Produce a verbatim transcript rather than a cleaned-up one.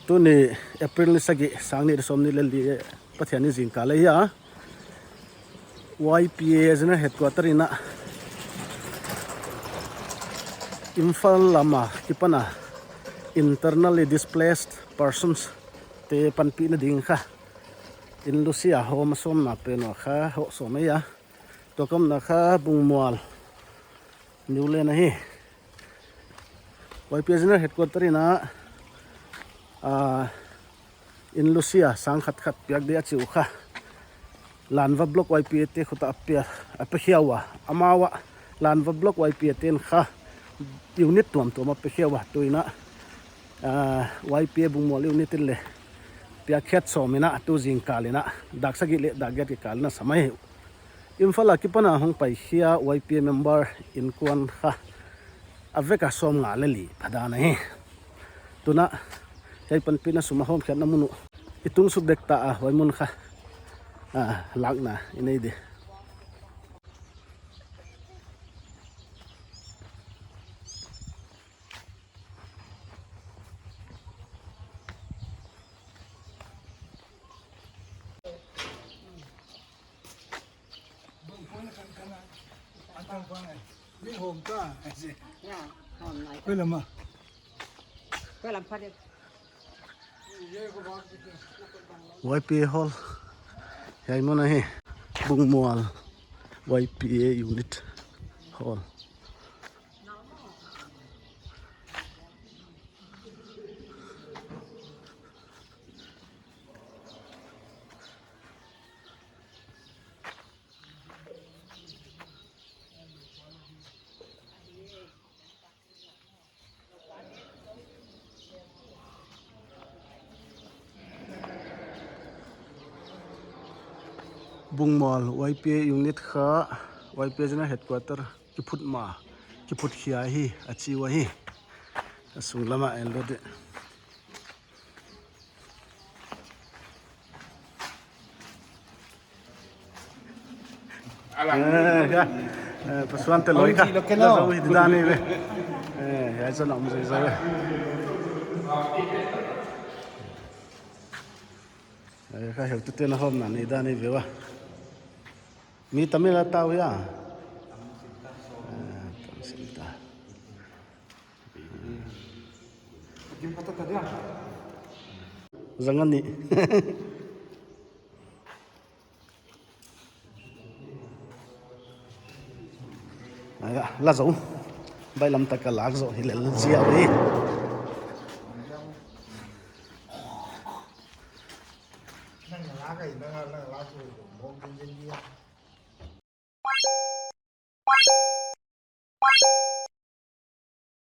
Tuni April ni sagih, sang nih sawmnih leh li, Pathianni zingkal ahi a. Y P A General Headquarter in a Imphal lam a kipan a internally displaced persons te panpihna ding kha, inn lusia home sawmna pen uh kha hoh sawm ahi a. Tua ka omna kha Bungmual, Niulen ahi. Y P A General Headquarter in a, ah, inn lusia sang khat khat piak dia chi uh kha, Lanva Block Y P A te khut ah a pia, a pe khia ua. Amau a Lanva Block Y P A te'n kha unit tuamtuam a pe khia ua. Tu in a, ah, Y P A Bungmual unit in leng piak khiat sawm in a, tu zingkal in a dak sagih leh dak giat kikal in a sam ahi. Imphal a kipan a hong paikhia Y P A member innkuan kha a vek a sawmnga leh li pha dan ahi. Tun a hiai panpihna sum a hawmkhiatna mun uh i tung suk dek ta a, huai mun kha, ah, lakna i nei di. Y P A Hall. Hiai mun ahi. Bungmual Y P A Unit Hall. Bungmual Y P A Unit kha, Y P A General Headquarter kiphut ma, kiphut khia hi, a chi uh ahi. A sung lam ah en lou di. Eh, ya. Eh, pasuan te loi kha. Oi, di lo ke no. Lo hi di dan ni ve. Eh, ya, zo na mu zo ve. Eh, kha heutute na hawmna ni dan ni ve ua. Mi tamil a tau ya. Eh, tam sim ta. Zang a nih. Ai, la zou. Bailam tak a lak zou hi lel ziau hi. Nang lak ai, nang, nang lak zou.